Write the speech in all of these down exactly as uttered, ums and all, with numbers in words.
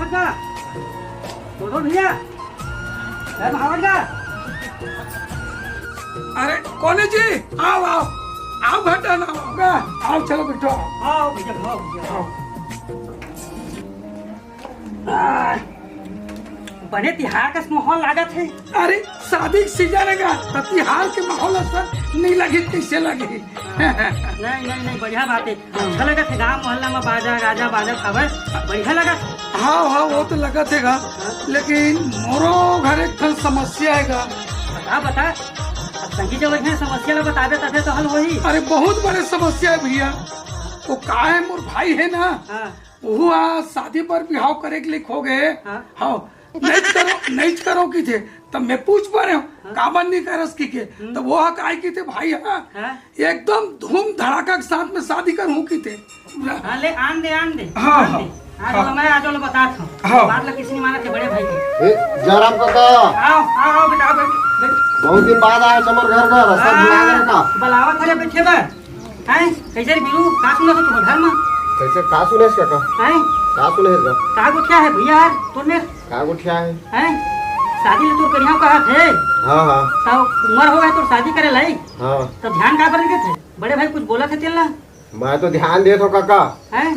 का? बोलो भैया, घर में हवन का? अरे कोने जी, आओ, आओ, आओ बेटा, ना आओ। का? आओ, चलो बैठो। आओ भैया, आओ भैया, आओ। आ, बने तिहार कस माहौल लागत हे। अरे, शादी के सीजन हे का, त तिहार के माहौल असन नइ लगही, कइसे लगही? नहीं, नहीं, नहीं, बढ़िया बात हे। अच्छा लगत हे, गांव मोहल्ला में बाजा गाजा बाजत हवय, बढ़िया लगत हे। हाँ, हाँ, वो तो लगत हे गा, लेकिन मोरो घर एक ठन समस्या हे गा। बता, बता। अब संगी जब एक समस्या ला बताबे तभे तो हल होही। अरे, बहुत बड़े समस्या हे भैया। वो का हे, मोर भाई हे ना, हाँ। ओहू ह शादी बर बिहाव करे के लिए खो गए। हाँ। हाँ, नइच करो, नइच करो किथे। तब मैं पूछ पा रहे हूँ, हाँ। काबर नहीं करस की के? हम्म। तब वो ह काय किथे, भाई, हाँ, हाँ। एकदम धूम धड़ाका के साथ में शादी करहूँ किथे। हाँ, ले, आन दे, आन दे, हाँ, आन हाँ, दे। आज हाँ। मैं आज वाला बतात हूँ। हाँ। बात ला किसी नहीं मानत हे बड़े भाई के। ए, जयराम काका। आओ, आओ, आओ बेटा, आओ, बैठ, बैठ। बहुत दिन बाद आए समर घर का, रास्ता हाँ, भुला गए का? बुलावत हरे बैठे बर। हैं? कइसे रे बीरू? का सुनत हे तुँहर घर म? कइसे का सुनेस काका? हैं? का सुनेस गा? का गोठिया हे भैया यार, तोर मेर? का गोठिया हे? हैं? शादी ल तोर करिहौं कहत हे। हाँ, हाँ। त उमर हो गे तोर शादी करे लाइक। हाँ। त ध्यान काबर नइ देत हे? बड़े भाई कुछ बोलत हे तेन ला? मैं तो ध्यान देत हौं काका। हैं?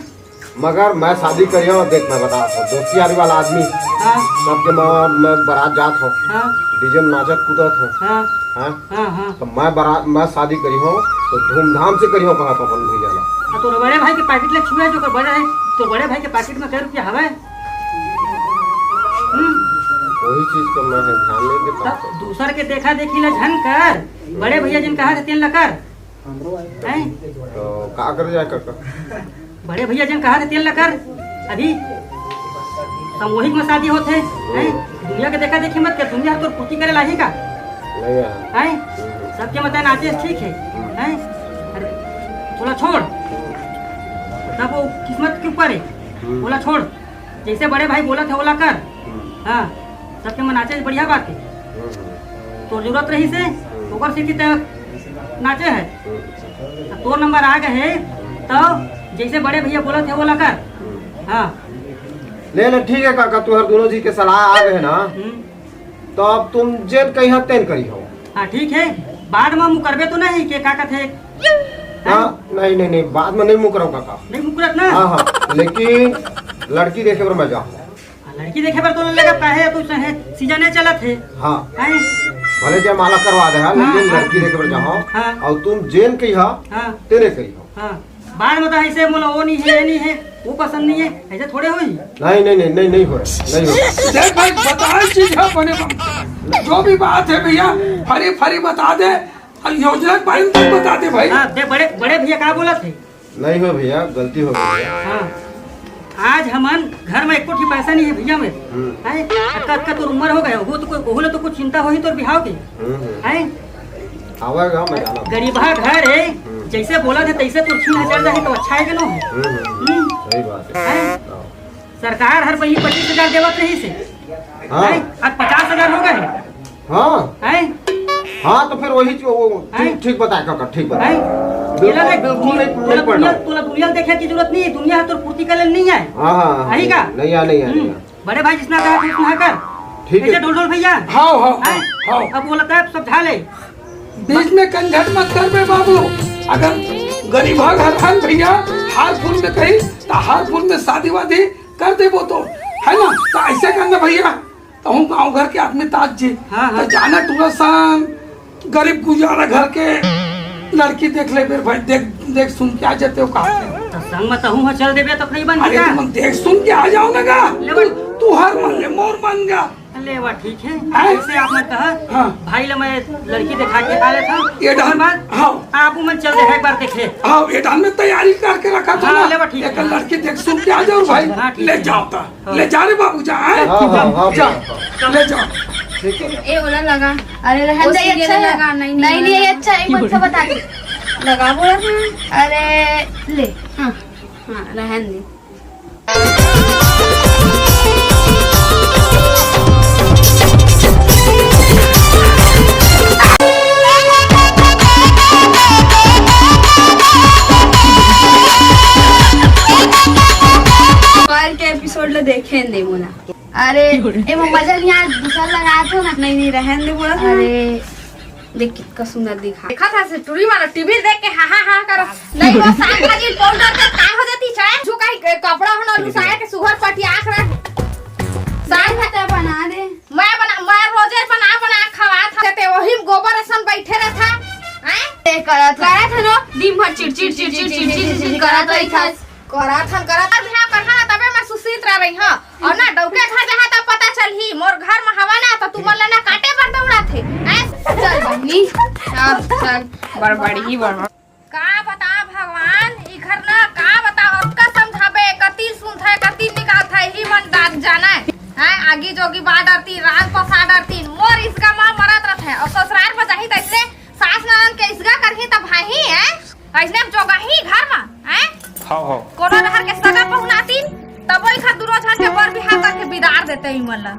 मगर मैं शादी करिहौं, देख मैं बतात हौं, दोस्ती यारी वाला आदमी, हाँ। सबके मैं, मैं बारात जात हौं, हाँ। डीजे में नाचत कूदत हौं, हाँ। हैं? हाँ, हाँ। तो मैं बारात, मैं शादी करिहौं, तो धूमधाम से करिहौं, कहा तो अपन भैया ला। आ, तोर बड़े भाई के पाकिट ला छुए, जो बड़े है, तोर बड़े भाई के पाकिट में कै रुपया हवय? हम्म। वही चीज तो मैं है, ध्यान नहीं देता। तब दूसर के देखा देखी ला झन कर, बड़े भैया जिन कहा थे तेन ला कर। हैं? तो का करे जाए काका? बड़े भैया जन कहा थे तेल लकर, अभी सामूहिक में शादी होत हे, हैं? दुनिया के देखा देखी मत कर, दुनिया तोर पूर्ति करे लाही का? नहीं यार। हैं? हम्म। सबके मत नाचे ठीक हे, हम्म। हैं? अरे, तोला छोड़, सब वो किस्मत के ऊपर हे, हम्म। तोला छोड़। जइसे बड़े भाई बोलत हे, ओला कर। हम्म। हाँ, सबके मन नाचे, बढ़िया बात हे। हम्म। तोर जरूरत रहिस हे, हम्म। ओकर सेती तैं नाचे हे। हम्म। अब तोर नंबर आ गे हे, त जइसे बड़े भैया बोलत हे, ओला कर। हम्म। हाँ। ले, ले, ठीक हे काका, तुँहर दूनों जी के सलाह आ गे हे ना। हम्म। तो अब तुम जेन कहिहौ तेन करिहौ। हाँ, ठीक हे। बाद में मुकरबे तो नहीं के का कथे? हाँ, नहीं, नहीं, नहीं, बाद में नहीं मुकरौं काका। नहीं मुकरत ना? हाँ, हाँ, लेकिन लड़की देखे बर मैं जाहूँ। हाँ, लड़की देखे बर तो लेगा, काहे तू सहे सीजन चलत हे। हाँ। हैं? भले जयमाला करवा दे, हाँ, लेकिन हाँ। लड़की देखे बर जाहूँ। हाँ। अउ तुम जेन कहिहौ, हाँ। तेने करिहौ। हाँ। बाढ़ में तो ऐसे बोला, वो नहीं है, ये नहीं है, वो पसंद नहीं है, ऐसे थोड़े होई। नहीं, नहीं, नहीं, नहीं, नहीं हो रहा, नहीं हो रहा। देख भाई, बताए चीज है बने बम। जो भी बात है भैया, फरी फरी बता दे, और योजना के बारे में तू बता दे भाई। हाँ, दे बड़े, बड़े भैया का बोला थे? नहीं हो भैया, गलती हो गई। हाँ। आज हमन घर में एको ठी पैसा नहीं है भैया में। हम्म। हैं? अतका, अतका तोर उम्र हो गया, वो तो कोई, ओहू ला तो कुछ चिंता होही तोर बिहाव के। हम्म, हम्म। हैं? आवेगा, मैं जाना। गरीबहा घर हे, हम्म। जइसे बोलत हे तइसे तो छीन चल जाही तो अच्छा हे के नो हे? हम्म, हम्म। हम्म। सही बात हे। हैं? हाँ। सरकार हर पहिली पच्चीस हजार देवत रहिस हे। हाँ। हैं? अब पचास हजार हो गे हे। हाँ। हैं? हाँ, तो फिर वही जो वो ठीक, हैं? ठीक बताए काका, ठीक बताए। हैं? बिल्कुल, एला देख, बिल्कुल नहीं, तोला नहीं दुनिया, पड़ना। तोला दुनिया देखे के जरूरत नहीं हे, दुनिया तोर पूर्ति करे नहीं हे। हाँ, हाँ, हाँ, अही का? नहीं आ, नहीं आ, नहीं आ। हम्म। बड़े भाई जिसना कहा था, उतना कर। ठीक हे। कैसे ढोल ढोल भैया? हाँ, हाँ, हैं? हाँ। अब बोला था, अब समझा ले। बीच में कंझट मत कर बे बाबू। अगर गरीबहा घर हन भैया, हार फूल में कही, तो हार फूल में शादी वादी कर देबो तो, है ना? तो ऐसे करना भैया, तो हूँ गाँव घर के आदमी ताज जी। हाँ, हाँ। तो जाना टूरा सान, गरीब गुजारा घर के लड़की देख ले बे भाई, देख, देख सुन के आ जाते हो कहाँ से। तो संग में तहूँ ह चल देबे तो नहीं बन अरे का? तुम देख सुन के आ जाओ ना गा। ले तू, बे। तू हर मन ले मोर मन गा। ले बा ठीक हे। हैं? जैसे आप मत कहा, हाँ। भाई ला मैं लड़की दिखा के आ लेता हूँ। ये डाल, उसके बाद हाँ। आप मन चल दे एक बार देखे। हाँ, ये डाल में तैयारी करके रखा था हाँ, ना। ले बा ठीक एक हे। लड़की देख सुन के आ जाओ भाई। हाँ, ठीक ले हे। जाओ ता। हाँ। ले जा रे बाबू, जा, हैं? हाँ, हाँ, हाँ, जा, हाँ। ले जा। ठीक हे। ए, ओला लगा। अरे, रहन ओ दे, ये सीरियल अच्छा हे। लगा, नहीं, नहीं, नहीं, नहीं, ये वाला। अच्छा हे, एक अच्छा बता दे। लगा बोला था। अरे, ले। हाँ, हाँ, रहन दे। काल के एपिसोड ल देखे दे मोला। अरे, एमा मजा नहीं आय, दूसरा लगा दो ना। नहीं, नहीं, रहन दे, बोला था। अरे, देख कितना सुंदर दिखा। देखा था से टूरी मारो, टीवी देख के हा, हा, हा करो। नहीं, वो साग भाजी पाउडर के का हो जाती चाहे? जो कहीं कपड़ा हो ना, लुसाए के सुघर पटिया आख रहा। साग भात बना दे। मैं बना, मैं रोजे बना, बना खवा था। ते वही में गोबर असन बैठे रहता। हैं? ते करत करत हनो, दिन भर चिड़चिड़, चिड़चिड़, चिड़चिड़, चिड़चिड़ करत रही था। करत हन, करत हन, बिहाव करहा ना, तबे मैं सुशील रह रही हूँ। और ना, डौके घर जहाँ तब पता चलही, मोर घर में हवा ना, तो तुमन ला ना काटे बर दौड़ाथे। हैं? चल बहिनी, अब चल, बड़बड़ी, बड़बड़। का बता भगवान, ई घर ना, का बता, अतका समझाबे, कति सुनथे, कति निकालथे, ही मन दान जाने। हैं? आगी जोगी बा डरती, रान पसा डरती, मोर इसका माँ मरत रहथे, और ससुराल में जाही त इसने सास ननद के इसगा करही त भाई, हैं? अइसने जोगाही घर म, हैं? हाँ, हाँ। कोनो डहर के सगा पहुनातिन, तबो इखर दुनो झन के बर बिहाव करके बिदार देते ही मन ला।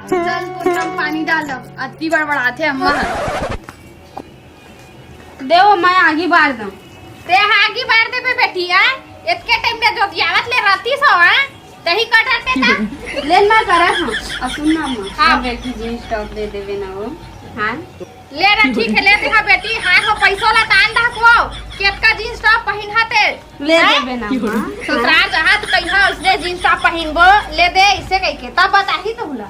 चल, कोठा म पानी डाल, अति बड़बड़ाथे अम्मा ह। देव, मैं आगी बार दंव। ते ह आगी बार देबे बेटी, हैं? एतके टाइम में जोतियावत ले रहती सो, हैं? तही कटरते ता। लेन मैं करत हूँ। आ सुन ना अम्मा, हाँ। बेटी जींस टॉप दे देबे ना वो। हाँ। ले रे, ठीक है, ले दे हा बेटी, हाय हो, पैसो ला तान दा को, केतका जींस टॉप पहिन हा ते? ले हैं? देबे ना, हाँ। ससुराल जहाँ तू कहिहा, उसने जींस टॉप पहिनबो, ले दे, इसे कह के, तब बताही तो बोला।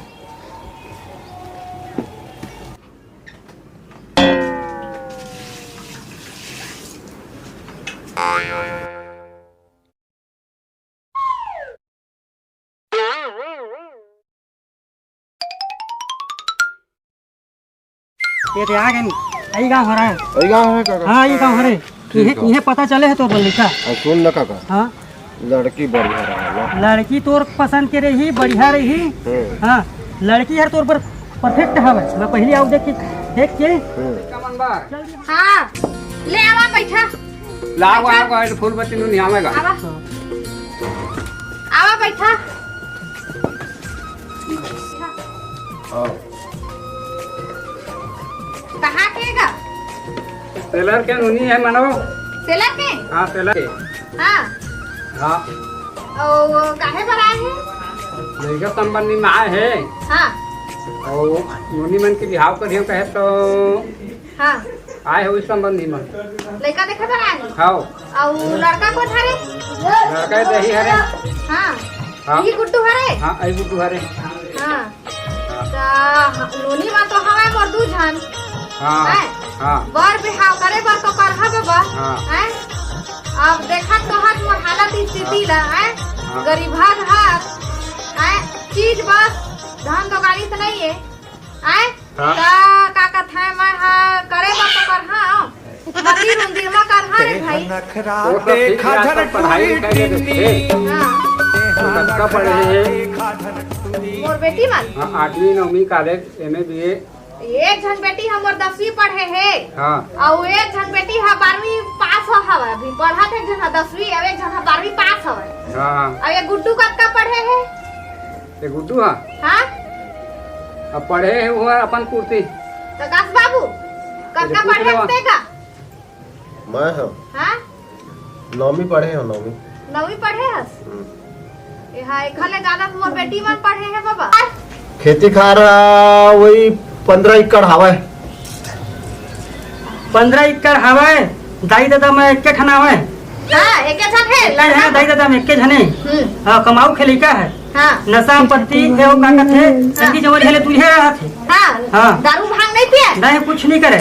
ये दे आ गए नी। यही गाँव हरे। यही गाँव हरे काका। हाँ, यही गाँव हरे। ठीक इहे, है। इहे पता चले हे तोर लइका। और सुन ना काका। हाँ। लड़की बढ़िया रहे ना। लड़की तोर पसंद के रही, बढ़िया रही। हम्म। हाँ, लड़की हर तोर बर परफेक्ट हवे। मैं पहली आऊ देख के, देख के। हम्म। हाँ, ले आवा बैठा। लाओ, बैठा। आओ, आओ, फूल बत्ती नू नहीं आवेगा। आवा। आवा बैठा। आओ। कहाँ के गा? सेलर के नोनी है मनो। सेलर के? हाँ, सेलर के। हाँ। हाँ। ओ, काहे बर आए हैं? लइका संबंधी में आए हैं। हाँ। और नोनी मन के बिहाव करियो कहे तो हाँ। आए हो इस संबंधी में। लइका देखे बर आए हैं? हाँ। और लड़का कौन हरे? लड़का यही हरे। हाँ। हाँ। यही गुड्डू हरे? हाँ, यही गुड्डू हरे। हाँ। त ह-, नोनी मा तो हवय मोर दू झन। हाँ, हैं? हाँ। बर बिहाव करे बर तो करहा बबा। हाँ। हैं? अब देखत तो हस मोर हालत स्थिति ला, हैं? हाँ। गरीबहा घर, हैं? चीज बस, धन तो गाड़ी तो नहीं है, हैं? हाँ। त का कथे मैं ह करे बर तो करहा। मंदिर उंदिर म करहा रे भाई। वो सब ठीक है, आजकल पढ़ाई लिखाई के देखे। हाँ। तो कतका पढ़े हे? मोर बेटी मन? हाँ, आठवीं, नौवीं, कॉलेज, एमए, बीए। एक झन बेटी हमर दसवीं पढ़े हे। हाँ। अउ एक झन बेटी ह बारहवीं पास हो हवय, अभी पढ़त हे, एक झन ह दसवीं, अउ एक झन ह बारहवीं पास हवय। हाँ। अउ ये गुड्डू कतका पढ़े हे? ये गुड्डू ह? हाँ। अब पढ़े हे वो अपन कुर्सी। प्रकाश बाबू, कतका पढ़े हस तें का? मैं हव। हाँ? नौवीं पढ़े हव, नौवीं। नौवीं पढ़े हस? हम्म। ए हा, एखर ले जादा मोर बेटी मन पढ़े हे बाबा। खेती खार, आ, वही पंद्रह एकड़ हवय। पंद्रह एकड़ हवय, दाई ददा मैं एके ठन हवय। हाँ, एके झन हे, लड़का। दाई ददा मैं एके झने। हम्म। हाँ, कमाऊ खे लइका हे। हाँ। नशा पत्ती, ए, ओ का कथे, हाँ। संगी जवरिया ले दूरिहा रहत हे। हाँ। हाँ। दारू भांग नहीं पिए? नहीं, कुछ नहीं करे।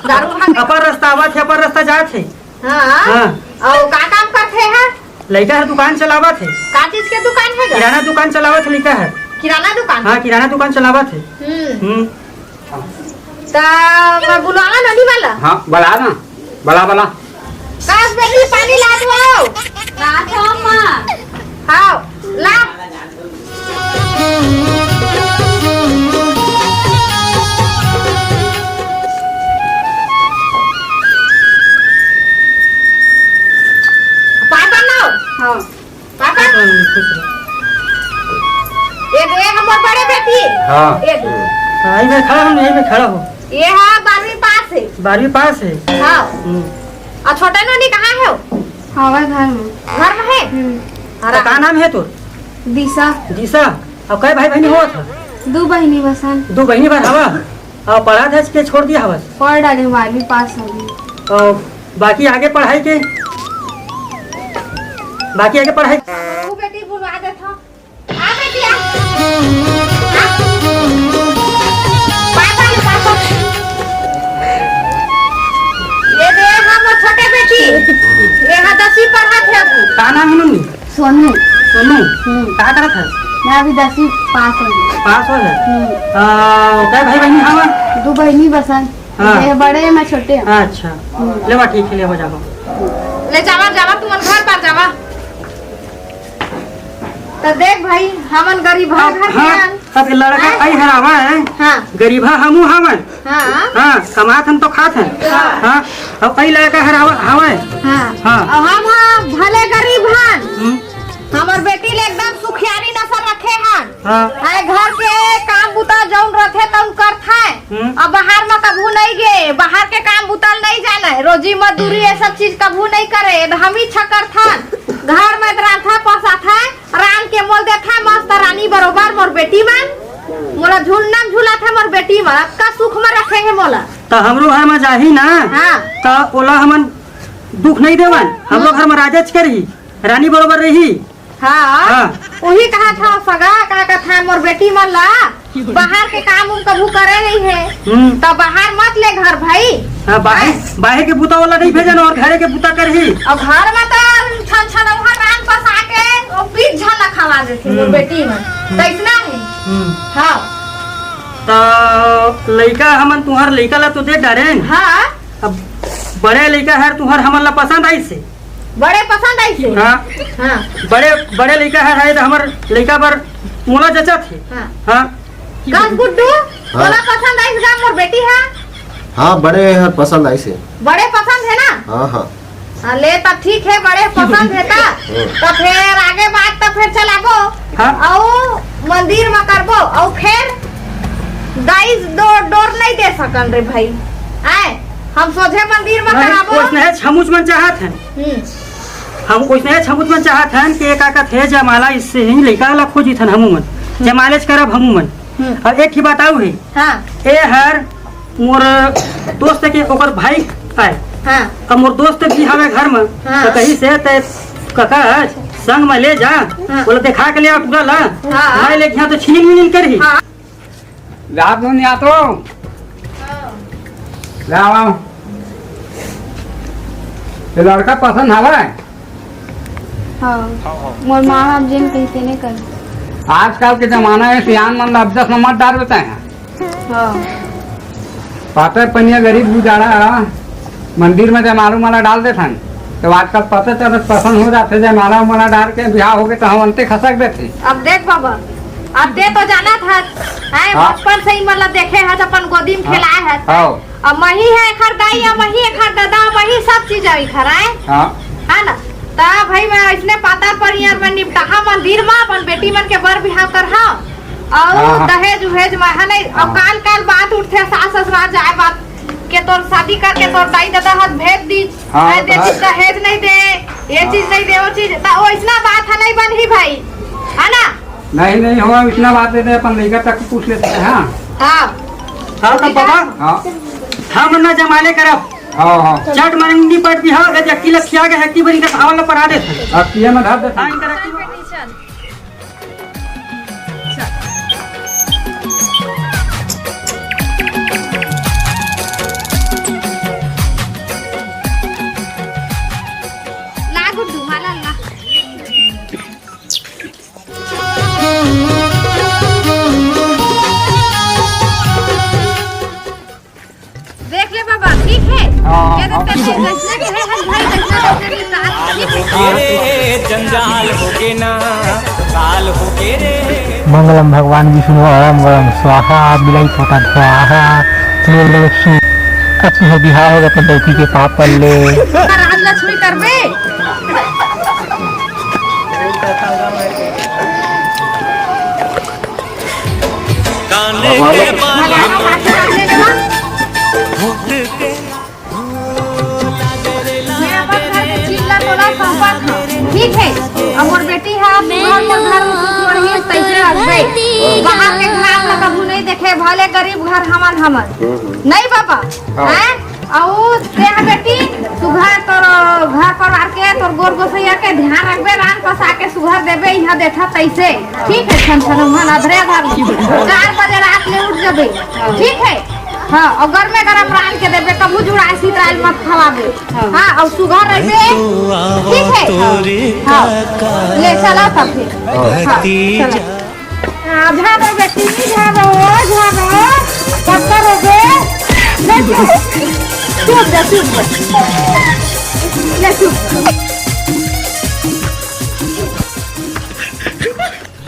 दारू भांग नहीं। अपन रास्ता आवत हे, अपन रास्ता जात हे। हाँ। हाँ। अउ का काम करथे हा? लइका हर दुकान चलावत हे। का चीज के दुकान हे गा? किराना दुकान चलावत हे लइका हर। किराना दुकान? हाँ, किराना दुकान चलावत हे। हम्म। हम्म। त मैं बुलावा नोनी वाला? हाँ, बला ना। बला, बला। कास बेटी, पानी ला दो। ला दो, अम्मा। हाँ, ला। पापा ना। हाँ। पापा। हाँ, खुश रहो। ये दे हमर बड़े बेटी। हाँ। ये दे। हाँ, यही में खड़ा हूँ, यही में खड़ा हूँ। ये हा बारहवीं पास हे। बारहवीं पास हे? हाँ। हम्म। अउ छोटा नोनी कहाँ हे? हवय घर में। घर में हे? हम्म। अरे। त का नाम हे तोर? दिशा। दिशा? अउ कै भाई बहिनी होवत ह? दू बहिनी बसन। दू बहिनी बर हवा? अउ पढ़त हस के छोड़ दिया हवस? पढ़ डारे, बारहवीं पास हो गई। अउ बाकी आगे पढ़ाई के? बाकी आगे पढ़ाई? वो बेटी बुलवा देत हव। आ बेटी, आ। आ। Papa, papa. ये दे, हम छोटे बेटी। ये हा दसवीं पढ़त हे अभी। का नाम हे मम्मी? सोनू। सोनू? हम्म। का करत हस? मैं अभी दसवीं पास हो गई। पास हो गए? हम्म। आ, कै भाई बहिनी हवा? दू बहिनी बसन। हाँ। ये बड़े हे, मैं छोटे हूँ। अच्छा। हम्म। लेवा, ठीक हे, लेवा जावा। ले जावा, जावा, तुमन घर पर जावा। त देख भाई, हमन गरीबहा अब घर के हाँ, हन। अब लड़का हाँ? अई हर हवय, हाँ। गरीबहा हमू हवन। हाँ। हाँ, कमात हन तो खात हन। हाँ। हाँ, अब अई लड़का हर हव-, हवय। हाँ। हाँ। अब हम हाँ भले गरीब हन, हम्म। हमर बेटी ले एकदम सुखियारी नसल रखे हन। हाँ। आए घर के काम बुता जौन रथे तौन करथे। हम्म। अब बाहर म कभू नहीं गे, बाहर के काम बुता ल नहीं जाने, रोजी मजदूरी ये सब चीज कभू नहीं करे, हम ही छकरथन। घर में रांधा पसाथे, रांध के मोल देथे मस्त रानी बरोबर मोर बेटी मन। मोला झुलना म झुलाथे मोर बेटी मन, अतका सुख म रखे हे मोला। त हमरो घर म जाही ना, हाँ। त ओला हमन दुख नहीं देवन, हमरो हम्म। घर म राजेच करही, रानी बरोबर रही। हाँ, हाँ। उही कहा था सगा, का कथा मोर बेटी मन ला बाहर के काम उम कभू करे नहीं हे, हम्म। त बाहर मत ले घर भाई। हाँ, बाहर, हाँ। बाहर के बुता वाला नहीं भेजन अउ घरे के बुता करही। अब घर में तो छन छन वहाँ रांध पसा के अउ बीस झन ला खवा देथे मोर हम्म। बेटी मन। हम्म। कैसना हे? हम्म। हाँ। त लइका हमन तुहार लइका ला तो दे डारेन। हाँ। अब बड़े लइका हर तुहार हमन ला पसंद आइस हे। बड़े पसंद आइस हे? हाँ। हाँ। बड़े, बड़े लइका हर हे त हमर लइका बर मोला जचत हे। हाँ। हाँ। कस गुड्डू, हाँ। तोला पसंद आइस गा मोर बेटी हा? हाँ, बड़े हर पसंद आइस हे। बड़े पसंद हे ना? हाँ, हाँ। हाँ, ले त ठीक हे, बड़े पसंद हे त। हाँ। त फेर आगे बात त फेर चलाबो। हाँ। अउ मंदिर म करबो, अउ फेर दाई डोर, डोर नहीं दे सकन रे भाई। आए, हम सोझे मंदिर म नहीं, कराबो। ओइसने छमुच मन चाहत हन। हम्म। हम ओइसने छमुच मन चाहत हन कि का कथे जयमाला इससे ही लइका ला खोजिथन हमू मन। हम्म। जयमालेच करब हमू मन। हम्म। अब एक ही बात अउ हे। हाँ। ए हर मोर दोस्त के ओकर भाई आए। हाँ। अब मोर दोस्त भी हवे घर म। हाँ। त कहिस हे ते कका संग म ले जा। हाँ। ओला देखा के ले आ टूरा ला। हाँ। मैं ले गया तो छिनिन मिनिन करही। हाँ। जात नोनी आतो। ले आओ। ये लड़का पसंद हवय? हाँ, मोर माँ बाप जेन कहिथे ने कर। आजकल के जमाना में सियान मन ला अब दस नंबर डार देते हैं। हाँ। पातर पनिया गरीब गुजारा मंदिर में जयमाला माला डाल देथन। तो आजकल पता चलत पसंद हो जाथे, जयमाला माला डाल के बिहाव होगे तो हम अंते खसक देथे। अब देख बाबा, अब दे तो जानत हस, हैं, हाँ। बचपन से ही मतलब देखे हस, अपन गोदी में हाँ। खेलाए हस। हाँ। अब मही है एखर दाई, अब मही एखर दादा, अब मही सब चीज है एखर, हैं? हाँ। है ना? त भाई मैं इसने पातर परियार में निपटाहा मंदिर में अपन बेटी मन के बर बिहाव करहा। अउ हाँ, हाँ। दहेज उहेज में है नहीं, अब हाँ। काल काल बात उठथे सास ससुराल जाए बात के तोर शादी करके तोर दाई दादा हाथ भेज दी, हाँ, है दे हाँ। दहेज नहीं दे, ये हाँ। चीज नहीं दे, वो चीज, त वो इसना बात है नहीं बनही भाई, है ना? नहीं, नहीं हो, इसना बात दे दे, अपन लइका तक पूछ लेते हैं, हाँ। हाँ। हाँ, तब बाबा, हाँ। हम ना जमाले करब। हाँ, हाँ। चट मन निपट बिहाव, अगर जक्की लखिया के हट्टी बनी के धावल परा दे। अब किए में धर दे। हाँ, इनका रखी। ला गुड्डू, माला ला। देख ले बाबा, ठीक है? हाँ, ये तो हाँ। तेरे जैसे के है, हम भाई जैसे के तेरे साथ, ठीक है? अरे, जंजाल हो के ना, काल हो के रे। मंगलम भगवान विष्णु, अरम गरम स्वाहा, बिलाई पोता स्वाहा, लोल लोल सु-, अब तुहर बिहाव होगे अपन लड़की के पापा ले। राज लक्ष्मी करबे? काने के बाल। मैं अपन घर के चीज ला तोला सौंपत हंव, ठीक है? अब मोर बेटी हा सुघर मोर घर में सुख बढ़िया तैसे रखबे। बाहर के घर ला कभू नहीं देखे, भले गरीब घर हमन हमन। हम्म, हम्म। नहीं बाबा, हाँ। हैं? अउ तेहा बेटी, सुघर तोर घर परिवार के, तोर गोर गोसैया के ध्यान रखबे, रांध पसा के सुघर देबे, इहाँ देखा तैसे। ठीक है, छन छन उहाँ अधरे अधर चार बजे रात ले उठ जबे। ठीक है? हाँ, अउ गरमे गरम रांध के देबे, कभू जुड़ासी दाल मत खवाबे। हाँ, अउ सुघर रहिबे। ठीक है? हाँ। ले, चला तब फिर। हाँ, चला। आ, झाड़ो बेटी, झाड़ो, झाड़ो। पत्थर हो गए। ले चुप। चुप जा, चुप जा। ले चुप।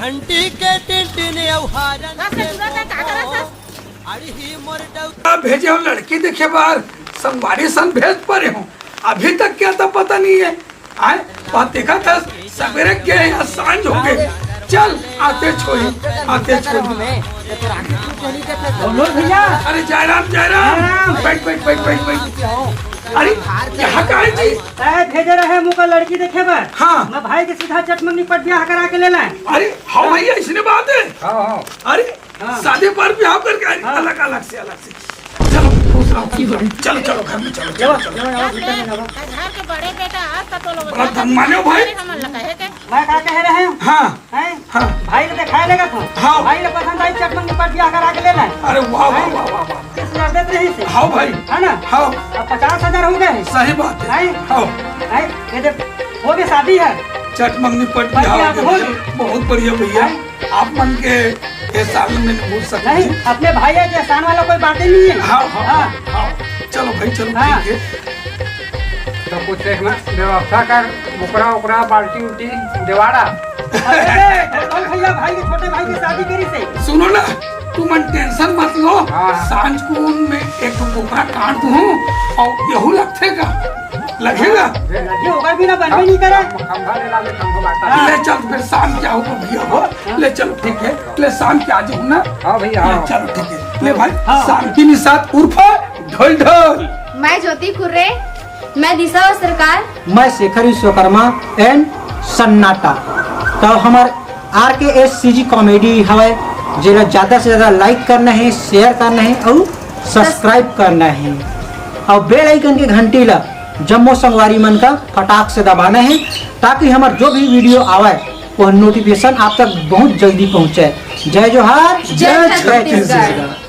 घंटी के टिनटिन अउ हारन के का करत हस? अरे ही मोर डौ- आप भेजे हो लड़की देखे बार, संगवारी सन भेज परे हो, अभी तक क्या था पता नहीं है। आए, बात देखा था, सवेरे गए या सांझ हो गए। चल, आते छोरी, आते छोरी। बोलो भैया। अरे जयराम, जयराम। जयराम। बैठ, बैठ, बैठ, बैठ, बैठ। अरे, यहाँ का है जी? ए, भेजे रहे मुका लड़की देखे बर। हाँ। मैं भाई के सीधा चटमंगनी पट ब्याह करा के ले लाए। अरे, हाँ भैया, इसने बात है। हाँ, हाँ। अरे, हाँ। शादी पर ब्याह करके आई, हाँ। अलग, अलग से, अलग से। चलो, खुश रहो, खुश रहो। चलो, चलो, घर में चलो, चलो, चलो। घर के बड़े बेटा, आज तक तो लोग बड़ा धन माने हो भाई। अरे, हमन ला कहे के। मैं का कहे रहे हूँ? हाँ। हैं? हाँ। भाई के दिखाए लेगा तू? हाँ। भाई के पसंद आई, चटमंगनी पट ब्याह करा के ले लाए। अरे वाह, वाह, हैं? वाह, वाह, वाह। तीस हजार देते रही से। हाँ भाई। है ना? हाँ। अब पचास हजार हो गए हैं। सही बात है। हैं? हाँ। हैं? ये देख, वो भी शादी है। चटमंगनी पट ब्याह हो गया। बहुत बढ़िया भैया। हैं? आप मन के एहसान में नहीं भूल सकते। नहीं, अपने भाई के एहसान वाला कोई बात ही नहीं है। हाँ, हाँ, हाँ। हाँ। चलो भाई, चलो, हाँ। ठीक है। तो कुछ एक ना व्यवस्था कर, बोकरा ओकरा, बाल्टी उल्टी, देवाड़ा। अरे, ढोलक भैया भाई के छोटे भाई की शादी करी से। सुनो ना, तुमन tension मत लो। हाँ। सांझ को मैं एक ठो बोकरा काट दूँ अउ यहू लगथे का? लगेगा? लगे ओकर बिना बनबे नहीं करे। खंभा ले ला, ले खंभा बाटा। ले चल, फिर शाम के आऊ भैया हो। ले चलो, ठीक है। ले शाम के आ जाओ ना। हाँ भैया, ले हाँ। चलो, ठीक है। ले भाई, हाँ। शाम की निषाद उर्फ ढोल ढोल। मैं ज्योति कुर्रे। मैं दिशा वस्त्रकार। मैं शेखर विश्वकर्मा and सन्नाटा। तो हमर आर के एस सी जी comedy हवय, जेला ज्यादा से ज्यादा like करना है, share करना है और subscribe करना है और bell icon के घंटी ला जम्मो संगवारी मन का फटाक से दबाना है, ताकि हमर जो भी video आवय, वो notification आप तक बहुत जल्दी पहुंचे। जय जोहार, जय जय छत्तीसगढ़। छत्तीसगढ़।